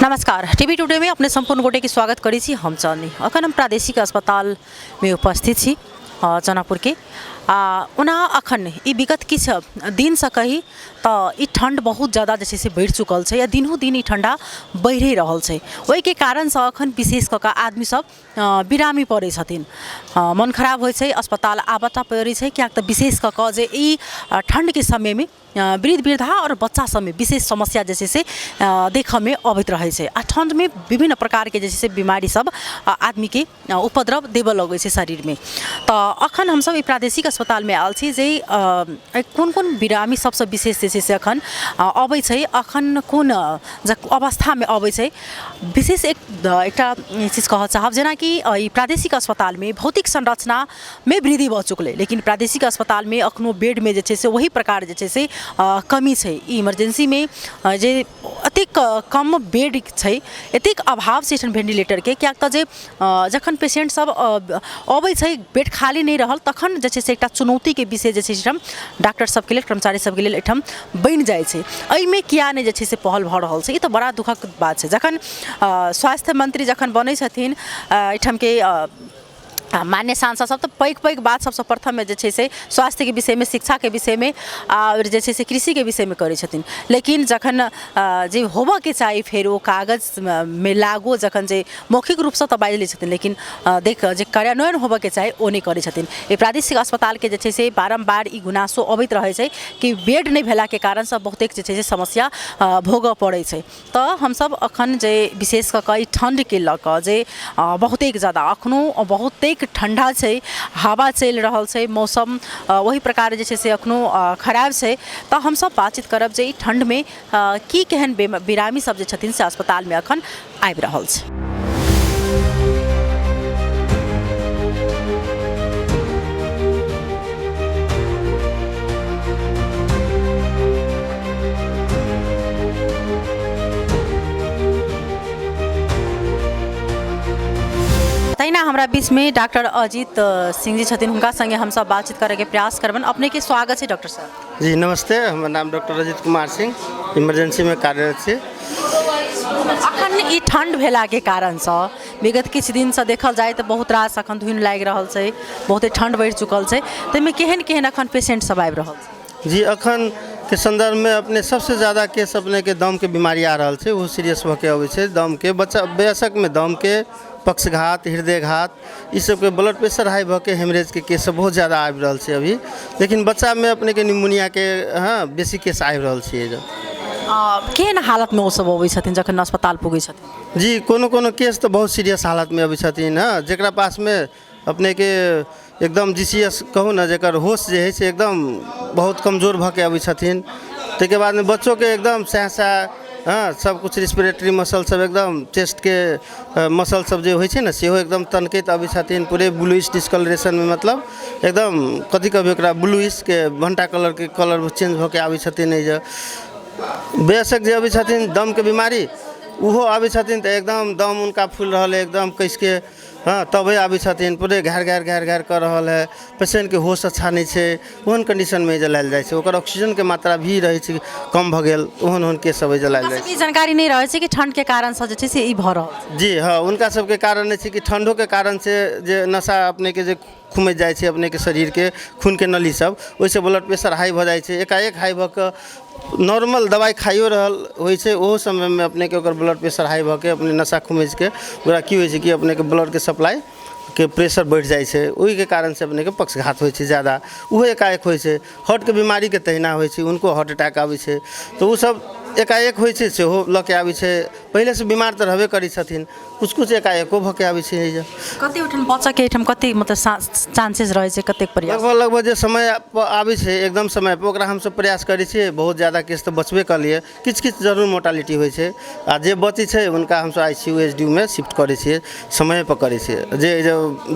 नमस्कार, TV today में अपने सम्पूर्ण गोटे के स्वागत करै छी। हम चांदनी अखन हम प्रादेशिक अस्पताल में उपस्थित छी चनापुर के। आ ओना अखन ई विगत किछु दिनसँ कही तऽ ई ठण्ड बहुत जादा जे छै से बढ़ि चुकल छै आ दिनहुँ दिन ई ठण्डा बढ़ि रहल छै। ओहिके कारणसँ अखन विशेष कऽ कऽ आदमी सब बिरामी पड़ै छथिन, मन खराब होइ छै, अस्पताल आबऽ टा पड़ै छै, किएक तऽ विशेष कऽ कऽ जे ई ठण्डके समयमे वृद्ध वृद्धा आओर बच्चा सबमे विशेष समस्या जे छै से देखऽमे अबैत रहै छै। आओर ठण्डमे विभिन्न प्रकारके जे छै से बीमारी सब आदमीके उपद्रव देबऽ लगै छै शरीरमे। तऽ एखन हमसब ई प्रादेशिक अस्पतालमे आयल छी जे कोन कोन बिरामी सबसँ विशेष जे छै से एखन अबै छै, एखन कोन अवस्थामे अबै छै। विशेष एकटा चीज कहऽ चाहब, जेनाकि ई प्रादेशिक अस्पतालमे भौतिक संरचनामे वृद्धि भऽ चुकलै, लेकिन प्रादेशिक अस्पतालमे एखनो बेडमे जे छै से ओही प्रकार जे छै से कमी छै। ई इमरजेन्सीमे जे एतेक कम बेड छै, एतेक अभाव छै एहिठाम वेन्टिलेटरके, किएक तऽ जे जखन पेशेन्ट सब अबै छै, बेड खाली नहि रहल, तखन जे छै से एकटा चुनौतीके विषय जे छै से एहिठाम डॉक्टर सबके लेल, कर्मचारी सबके लेल एहिठाम बनि जाइ छै। एहिमे किया नहि जे छै से पहल भऽ रहल छै? ई तऽ बड़ा दुःखक बात छै। जखन स्वास्थ्य मन्त्री जखन बनै छथिन एहिठामके मान्य सांसद सब, तऽ पैघ पैघ बात सबसँ प्रथममे जे छै से स्वास्थ्यके विषयमे, शिक्षाके विषयमे आओर जे छै से कृषिके विषयमे करै छथिन। लेकिन जखन जे होबऽके चाही, फेर ओ कागजमे लागू जखन जे मौखिक रूपसँ तऽ बाजि लै छथिन, लेकिन देख जे कार्यान्वयन होबऽके चाही ओ नहि करै छथिन। ई प्रादेशिक अस्पतालके जे छै से बारम्बार ई गुनासो अबैत रहै छै कि बेड नहि भेलाके कारणसँ बहुतेक जे छै से समस्या भोगऽ पड़ै छै। तऽ हमसभ अखन जे विशेष कऽ कऽ ई ठण्डके लऽ कऽ जे बहुतेक जादा अखनो बहुतेक ठण्डा छै, हवा चलि रहल छै, मौसम ओहि प्रकार जे छै से अखनो खराब छै, तऽ हमसभ बातचीत करब जे ई ठण्डमे की केहन बिरामी सब जे छथिन से अस्पतालमे अखन आबि रहल छै। तहिना हमरा बीचमे डॉक्टर अजीत सिंह जी छथिन, हुनका संगे हमसब बातचीत करैके प्रयास करबनि। अपनेके स्वागत छै डॉक्टर साहब। जी नमस्ते, हमर नाम डॉक्टर अजीत कुमार सिंह, इमरजेंसीमे कार्यरत छी। अखन ई ठण्ड भेलाके कारणसँ विगत किछु दिनसँ देखल जाय तऽ बहुत रास अखन धुनि लागि रहल छै, बहुते ठण्ड बढ़ि चुकल छै, ताहिमे केहन केहन अखन पेशेंट सब आबि रहल छै? जी अखनके सन्दर्भमे अपने सबसँ ज्यादा केस अपनेके दमके बीमारी आ रहल छै, ओहो सीरियस भऽ के अबै छै। दमके बच्चा वयस्कमे दमके पक्षघात, हृदयघात, ई सबके ब्लड प्रेशर हाई भऽ के हेमरेजके केस सब बहुत ज्यादा आबि रहल छै अभी। लेकिन बच्चामे अपनेके निमोनियाके हँ बेसी केस आबि रहल छै। केहन हालतमे ओसब अबै छथिन जखन अस्पताल पुगै छथिन? जी कोनो कोनो केस तऽ बहुत सीरियस हालतमे अबै छथिन। हँ, जकरा पासमे अपनेके एकदम जी सी एस कहू ने, जकर होश जे हइ से एकदम बहुत कमजोर भऽ के अबै छथिन। ताहिके बादमे बच्चोके एकदम सएह सएह, हँ सबकिछु रेस्पिरेटरी मसल सब एकदम चेस्टके मसल सब जे होइ छै ने सेहो एकदम तनकैत अबै छथिन, पूरे ब्लूइश डिस्कलरेशनमे, मतलब एकदम कथी कहबै ओकरा, ब्लूइशके भण्टा कलरके कलर चेंज भऽ के आबै छथिन। एहि जे वयस्क जे अबै छथिन दमके बीमारी, ओहो आबै छथिन तऽ एकदम दम हुनका फुलि रहल हइ एकदम कसिके, हँ तबे आबै छथिन, पूरे घार घार घार घार कऽ रहल है, पेशेन्टके होश अच्छा नहि छै, ओहन कन्डीशनमे जे लायल जाइ छै, ओकर ऑक्सीजनके मात्रा भी रहै छै कम भऽ गेल, ओहन ओहन केस सब जे लायल जाइ छै। ई जानकारी नहि रहै छै कि ठण्डके कारणसँ जे छै से ई भऽ रहल छै। जी हँ, हुनका सबके कारण नहि छै कि ठण्डोके कारणसँ जे नशा अपनेके जे खुमैत जाइ छै अपनेके शरीरके खूनके नली सब, ओहिसँ ब्लड प्रेशर हाइ भऽ जाइ छै। एकाएक हाइ भऽ कऽ नॉर्मल दबाइ खाइयो रहल होइ छै, ओहो समयमे अपनेके ओकर ब्लड प्रेशर हाइ भऽ के अपने नशा खुमैचके ओकरा की होइ छै कि अपनेके ब्लडके सप्लाइके प्रेशर बढ़ि जाइ छै, ओहिके कारणसँ अपनेके पक्षघात होइ छै ज्यादा, ओहो एकाएक होइ छै। हार्टके बीमारीके तहिना होइ छै, हुनको हार्ट अटैक आबै छै तऽ ओसब एकाएक होइ छै, सेहो लऽ के आबै छै। पहिलेसँ बीमार तऽ रहबे करै छथिन, किछु किछु एकाएको भऽ के आबै छै एहिजे। कते ओहिठाम बचऽके एहिठाम कते मतलब चांसेस रहै छै, कतेक प्रयास? लगभग लगभग जे समय पर आबै छै एकदम समय पर ओकरा हमसब प्रयास करै छियै, बहुत ज्यादा केस तऽ बचबे कयलियै, किछु किछु जरूर मोर्टालिटी होइ छै आ जे बचै छै हुनका हमसब I C U H D U मे शिफ्ट करै छियै, समय पर करै छियै, जे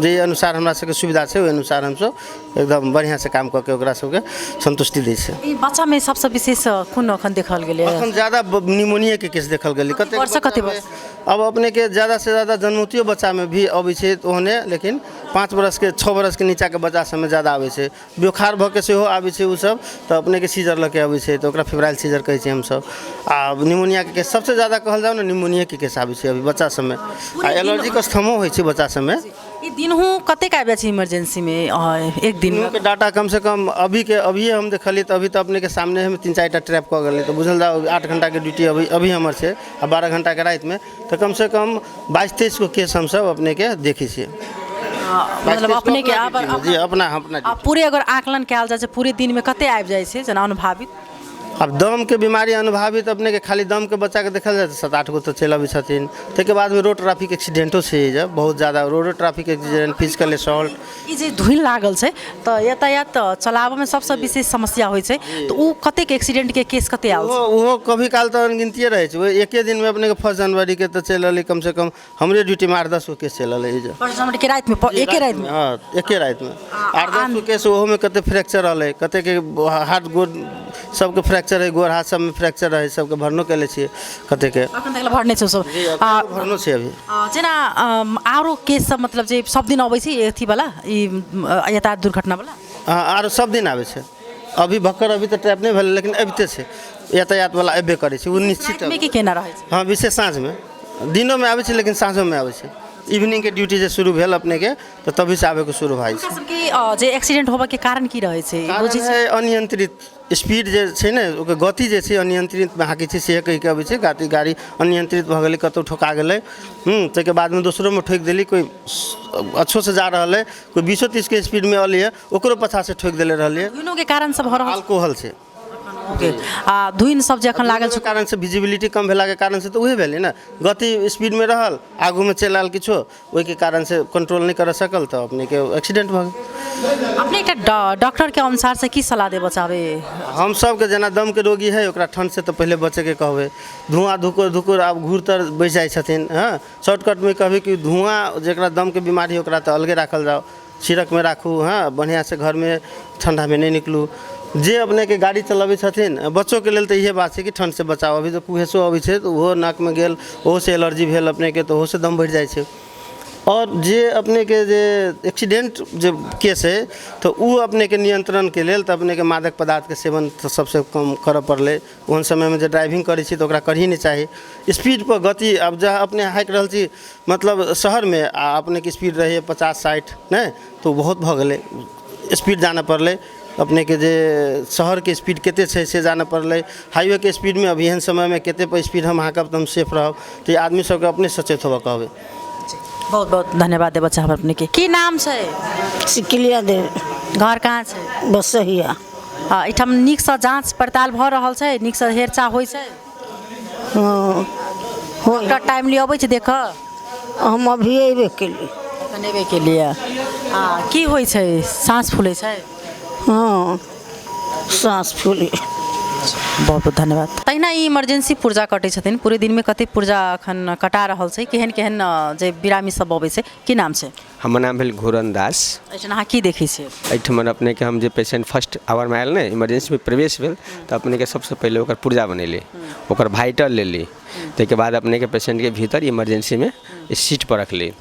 जे अनुसार हमरा सबके सुविधा छै ओहि अनुसार हमसब एकदम बढ़िआँसँ काम कऽ के ओकरा सबके सन्तुष्टि दै छियै। ई बच्चामे सबसँ विशेष कोन एखन देखल गेलैए? एखन अखन ज्यादा निमोनियाके केस देखल गेलै। कतेक वर्ष, कते बच्चामे अब अपनेके ज़्यादासँ ज़्यादा जन्मौतियो बच्चामे भी अबै छै ओहने, लेकिन 5 बरसके 6 बरसके नीचाके बच्चा सबमे ज़्यादा आबै छै। बोखार भऽ के सेहो आबै छै ओसब, तऽ अपनेके सीजर लऽ के अबै छै, तऽ ओकरा फेब्राइल सीजर कहै छियै हमसब। आ निमोनियाके केस सबसँ ज़्यादा कहल जाउ ने, निमोनियाके केस आबै छै अभी बच्चा सबमे। आ एलर्जिक अस्थमो होइ छै बच्चा सबमे। ई दिनहु कतेक आबि जाइ छै इमरजेंसीमे एक दिन? के डाटा कमसँ कम अभीके अभिये हम देखलियै तऽ अभी तऽ अपनेके सामने हम 3-4 टा ट्रैप कऽ गेलै, तऽ बुझल जाउ 8 घंटाके ड्यूटी अभी अभी हमर छै आ 12 घंटाके रातिमे, तऽ कमसँ कम 22-23 गो केस हमसब अपनेके देखै छियै। मतलब अपनेके जी अपना अपना पूरे अगर आकलन कयल जाइ छै पूरे दिनमे कते आबि जाइ छै जेना अनुभावित? आब दमके बीमारी अनुभावित अपनेके खाली दमके बच्चाके देखल जाय तऽ 7-8 गो तऽ चलि अबै छथिन। ताहिके बादमे रोड ट्रैफिक एक्सीडेंटो छै जे बहुत ज़्यादा, रोडो ट्रैफिक एक्सीडेंट, फिजिकल असॉल्ट। ई जे धुनि लागल छै तऽ यातायात चलाबऽमे सबसँ विशेष समस्या होइ छै, तऽ ओ कतेक एक्सीडेंटके केस कते आयल छै? ओहो कभी काल तऽ अनगिनतिए रहै छै। ओहि एके दिनमे अपनेके 1 जनवरीके तऽ चलि रहलै कमसँ कम हमरे ड्यूटीमे 8-10 गो केस चलि रहलै। 1 जनवरीके रातिमे, एके रातिमे? हँ, एके रातिमे 8-10 गो केस। ओहोमे कते फ्रैक्चर रहलै, कतेके हाथ गोड़ सबके फ्रैक्चर है, गोड़ हाथ सबमे फ्रैक्चर रहै, सबके भरनो केले छियै कतेके। अखन तक भरने छै सब? भरनो छै अभी। जेना आरो केस सब मतलब जे सब दिन अबै छै अथीवला ई यातायात दुर्घटनावला? हँ, आरो सब दिन आबै छै। अभी भक्कर अभी तऽ ट्रैप नहि भेलै, लेकिन अबिते छै यातायातवला, अयबे करै छै ओ निश्चित। की केना रहै छै? हँ, विशेष साँझमे, दिनोमे आबै छै लेकिन साँझोमे आबै छै। इवनिंगके ड्यूटी जे शुरू भेल अपनेके तऽ तभी से आबैके शुरू भए जाइ छै। सबके जे एक्सीडेंट होबऽके कारण की रहै छै? कारण अनियंत्रित स्पीड जे छै ने, ओकर गति जे छै अनियंत्रित हाँकै छै, से कहिके अबै छै। गाड़ी अनियंत्रित भऽ गेलै, कतहु ठोका गेलै, ताहिके बादमे दोसरोमे ठोकि देली। कोइ अच्छोसँ जा रहल है, कोइ 20-30 के स्पीडमे अलियै, ओकरो पाछासँ ठोकि देले रहलियै। धुनोके कारण सब भऽ रहल? अल्कोहल छै। आ धुनि सब जे एखन लागल छै कारण से विजिबिलिटी कम भेलाके कारण से तऽ उहे भेलै ने, गति स्पीडमे रहल, आगूमे चलि आयल किछो, ओहिके कारण से कंट्रोल नहि कर सकल तऽ अपनेके एक्सीडेंट भऽ गेल। अपने एकटा डॉक्टरके अनुसार से की सलाह देबऽ चाहबै? हम सबके जेना दमके रोगी है ओकरा ठण्ड से तऽ पहिले बचैके कहबै। धुआँ धुकुर धुकुर आब घूर तर बैस जाइ छथिन। हँ, शॉर्टकटमे कहबै कि धुआँ जकरा दमके बीमारी है ओकरा तऽ अलगे राखल जाउ, सिरकमे राखू, हँ, बढ़िआँसँ घरमे ठण्डामे नहि निकलू। जे अपनेके गाड़ी चलबै छथिन बच्चोके लेल तऽ इहे बात छै कि ठण्डसँ बचाउ। अभी तऽ कुहेसो अबै छै तऽ ओहो नाकमे गेल, ओहोसँ एलर्जी भेल अपनेके, तऽ ओहोसँ दम बढ़ि जाइ छै। आओर जे अपनेके जे एक्सीडेंट जे केस है तऽ ओ अपनेके नियंत्रणके लेल तऽ अपनेके मादक पदार्थके सेवन तऽ सबसँ कम करऽ पड़लै। ओहन समयमे जे ड्राइविंग करै छी तऽ ओकरा करही नहि चाही। स्पीडपर गति आब जहाँ अपने हाँकि रहल छी मतलब शहरमे आ अपनेके स्पीड रहैए 50-60 नहि तऽ ओ बहुत भऽ गेलै। स्पीड जानऽ पड़लै अपनेके, जे शहरके स्पीड कते छै से जानऽ पड़लै। हाईवेके स्पीडमे अभी एहन समयमे कते पर स्पीड हम हाँकब तऽ हम सेफ रहब। तऽ आदमी सबके अपने सचेत होबऽ कहबै। बहुत बहुत धन्यवाद देबऽ चाहब अपनेके। की नाम छै? सिकलिया देव। घर कहाँ छै? बसहिया। एहिठाम नीकसँ जाँच पड़ताल भऽ रहल छै? नीकसँ हेरचाह होइ छै? हँ, होइ। डॉक्टर टाइमली अबै छै देखऽ? हम अभी अयबे केलियै। एखन अयबे केलियै। आ की होइ छै, साँस फूलै छै? हँ, साँस फूलै। बहुत बहुत धन्यवाद। तहिना ई इमरजेंसी पुर्जा कटै छथिन, पूरे दिनमे कते पुर्जा एखन कटा रहल छै, केहन केहन जे बिरामी सब अबै छै? की नाम छै? हमर नाम भेल घूरन दास। एहिठाम अहाँ की देखै छियै? एहिठमन अपनेके हम जे पेशेंट फर्स्ट आवरमे आयल ने, इमरजेंसीमे प्रवेश भेल, तऽ अपनेके सबसँ पहिले ओकर पुर्जा बनेली, ओकर वाइटल लेली, ताहिके बाद अपनेके पेशेंटके भीतर इमरजेंसीमे सीटपर रखली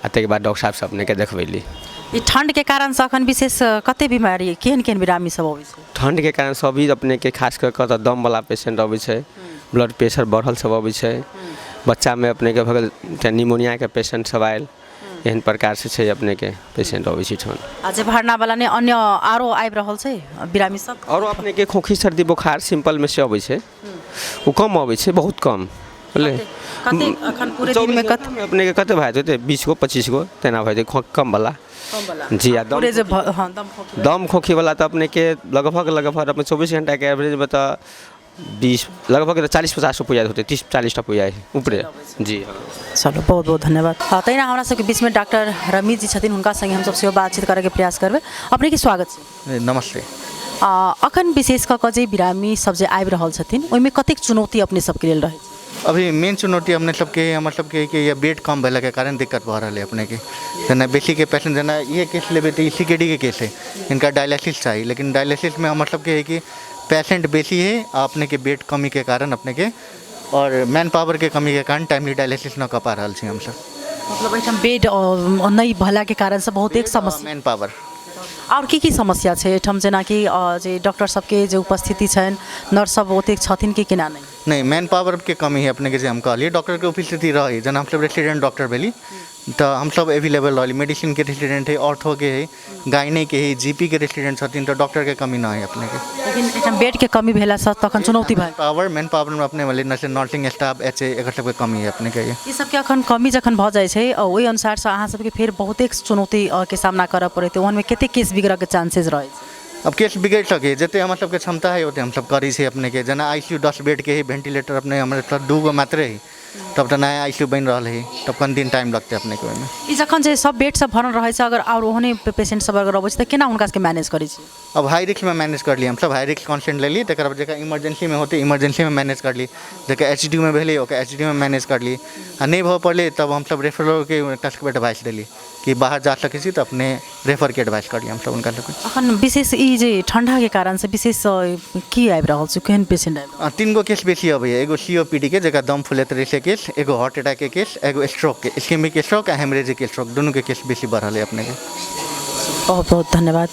आ ताहिके बाद डॉक्टर साहबसँ अपनेके देखबैली। ई ठण्डके कारणसँ एखन विशेष कते बीमारी, केहन केहन बिरामी सब अबै छै? ठण्डके कारण सभी अपनेके खास कऽ कऽ तऽ दमवला पेशेंट अबै छै, ब्लड प्रेशर बढ़ल सब अबै छै, बच्चामे अपनेके भऽ गेल निमोनियाके पेशेंट सब आयल, एहन प्रकारसँ छै अपनेके पेशेंट अबै छै ठण्ड। आ जे भरनावला नहि, अन्य आरो आबि रहल छै बिरामी सब? आओरो अपनेके खोखी सर्दी बोखार सिम्पलमे से अबै छै, ओ कम अबै छै, बहुत कम। बुझलियै? कते एखन पूरे दिनमे कते अपनेके कते भए जेतै, 20 गो 25 गो तेना भए जेतै कमवला। जी, आ पूरे जे दम खोखीवला तऽ अपनेके लगभग लगभग अपने 24 घंटाके एवरेजमे तऽ 20 लगभग 40-50 गो पुजा होतै, 30-40 टा पुजा ऊपरे। जी हँ। चलो, बहुत बहुत धन्यवाद। तहिना हमरा सबके बीचमे डॉक्टर रमीश जी छथिन, हुनका संगे हमसब सेहो बातचीत करैके प्रयास करबै। अपनेके स्वागत छै। नमस्ते। अखन विशेष कऽ कऽ जे बिरामी सब जे आबि रहल छथिन ओहिमे कतेक चुनौती अपने सबके लेल रहै छै? अभी मेन चुनौती अपने सबके हमर सबके कि बेड कम भेलाके कारण दिक्कत भऽ रहल है अपनेके। जेना बेसीके पेशेंट, जेना इहे केस लेबै तऽ ई CKD के केस है, इनका डायलिसिस चाही, लेकिन डायलिसिसमे हमर सबके है कि पेशेंट बेसी है आ अपनेके बेड कमीके कारण अपनेके आओर मैन पावरके कमीके कारण टाइमली डायलिसिस नहि कऽ पा रहल छी हमसब। मतलब एहिठाम बेड नहि भेलाके कारणसँ बहुत एक समस्या। Man power. आओर की की समस्या छै एहिठाम, जेनाकि जे डॉक्टर सबके जे उपस्थिति छनि, नर्स सब ओतेक छथिन कि केना नहि? नहि, मैन पावरके कमी है अपनेके, जे हम कहलियै डॉक्टरके उपस्थिति रहै, जेना हमसब रेसिडेंट डॉक्टर भेली तऽ हमसब एवेलेबल रहली। मेडिसिनके रेसिडेंट है, ऑर्थोके है, गाइनेके है, जीपीके रेसिडेंट छथिन, तऽ डॉक्टरके कमी नहि है अपनेके। लेकिन एहिठाम बेडके कमी भेलासँ तखन चुनौती भए पावर मैन पावरमे अपने भेलै नर्सिंग स्टाफ, एच ए, एकर सबके कमी है अपनेके। ई सबके अखन कमी जखन भऽ जाइ छै, ओहि अनुसारसँ अहाँ सबके फेर बहुतेक चुनौती के सामना करऽ पड़ैत, ओहनमे कतेक केस बिगड़ऽके चांसेज रहै छै? अब केस बिगड़ि सकै, जतेक हमर सबके क्षमता है ओतेक हमसब करै छी अपनेके। जेना आईसीयू 10 बेडके है, वेंटिलेटर अपने हमर सब 2 गो मात्रे है, तब तऽ नया आईसीयू बनि रहल है, तब कनि दिन टाइम लगतै अपनेके ओहिमे। ई जखन जे सब बेड सब भरल रहै छै, अगर आओर ओहने पेशेंट सब अगर अबै छै तऽ केना हुनका सबके मैनेज करै छी? अब हाई रिस्कमे मैनेज करली हमसब, हाई रिस्क कॉन्सेंट लेली, तकर बाद जकरा इमरजेंसीमे होतै इमरजेंसीमे मैनेज करली, जकरा एचडीमे भेलै ओकरा एचडीमे मैनेज करली, आ नहि भऽ पड़लै तब हमसब रेफरलके हुनका सबके एडवाइस देली कि बाहर जा सकै छी, तऽ अपने रेफरके एडवाइस करली हमसब हुनका सबके। अखन विशेष ई जे ठण्डाके कारणसँ विशेष की आबि रहल छै, केहन पेशेंट आबि रहल? 3 गो केस बेसी अबैए, एगो सीओपीडीके जकरा दम फुलैत रहै छै केस, एगो हार्ट अटैकके केस, एगो स्ट्रोकके, इस्केमिक स्ट्रोक आ हेमरेजिक स्ट्रोक, दुनूके केस बेसी बढ़ल है अपनेके। बहुत बहुत धन्यवाद।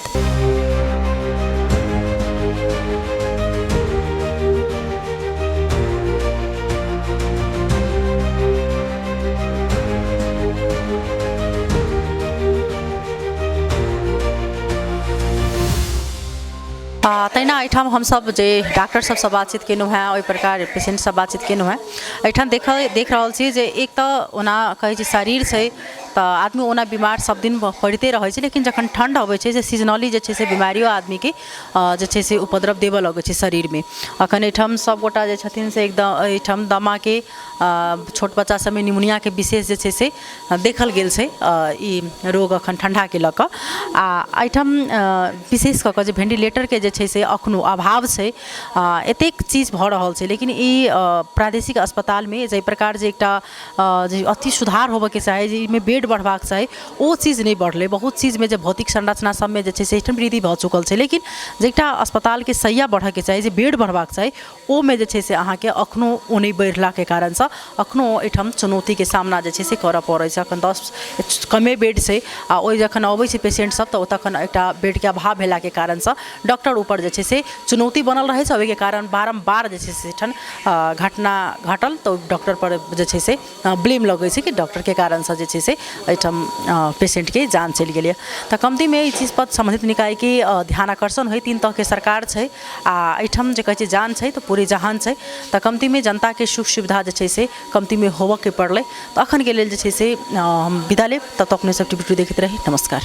तहिना एहिठाम हमसब जे डॉक्टर सबसँ बातचीत केलहुँ हेँ, ओहि प्रकार पेशेंटसँ बातचीत केलहुँ हेँ। एहिठाम देख रहल छी जे एक तऽ ओना कहै छै शरीर छै तऽ आदमी ओना बीमार सब दिन पड़िते रहै छै, लेकिन जखन ठण्ड अबै छै से सीजनली जे छै से बीमारियो आदमीके जे छै से उपद्रव देबऽ लगै छै शरीरमे। अखन एहिठाम सबगोटा जे छथिन से एकदम एहिठाम दमाके, छोट बच्चा सबमे निमोनियाके विशेष जे छै से देखल गेल छै ई रोग अखन ठण्डाके लऽ कऽ। आ एहिठाम विशेष कऽ कऽ जे वेन्टिलेटरके जे छै से अखनो अभाव छै। एतेक चीज भऽ रहल छै, लेकिन ई प्रादेशिक अस्पतालमे जाहि प्रकार जे एकटा जे अति सुधार होबऽके चाही, जे एहिमे बेड बढ़बाक चाही, ओ चीज नहि बढ़लै। बहुत चीजमे जे भौतिक संरचना सबमे जे छै से एहिठाम वृद्धि भऽ चुकल छै, लेकिन जे एकटा अस्पतालके सैया बढ़ऽके चाही, जे बेड बढ़बाक चाही, ओहिमे जे छै से अहाँके अखनो ओ नहि बढ़लाके कारणसँ अखनो एहिठाम चुनौतीके सामना जे छै से करऽ पड़ै छै। अखन 10 कमे बेड छै, आ ओहि जखन अबै छै पेशेंट सब तऽ ओ तखन एकटा बेडके अभाव भेलाके कारणसँ डॉक्टर ऊपर जे छै से चुनौती बनल रहै छै। ओहिके कारण बारम्बार जे छै से एहिठाम घटना घटल तऽ डॉक्टर पर जे छै से ब्लेम लगै छै कि डॉक्टरके कारणसँ जे छै से एहिठाम पेशेंटके जान चलि गेलै। तऽ कमतीमे ई चीज पर सम्बन्धित निकायके ध्यान आकर्षण होइ। 3 तहके सरकार छै, आ एहिठाम जे कहै छै जान छै तऽ पूरे जहान छै, तऽ कमतीमे जनताके सुख सुविधा जे छै से कमतीमे होबऽके पड़लै। तऽ अखनके लेल जे छै से हम विदा लेब, तब तक अपने सब टीवी देखैत रही। नमस्कार।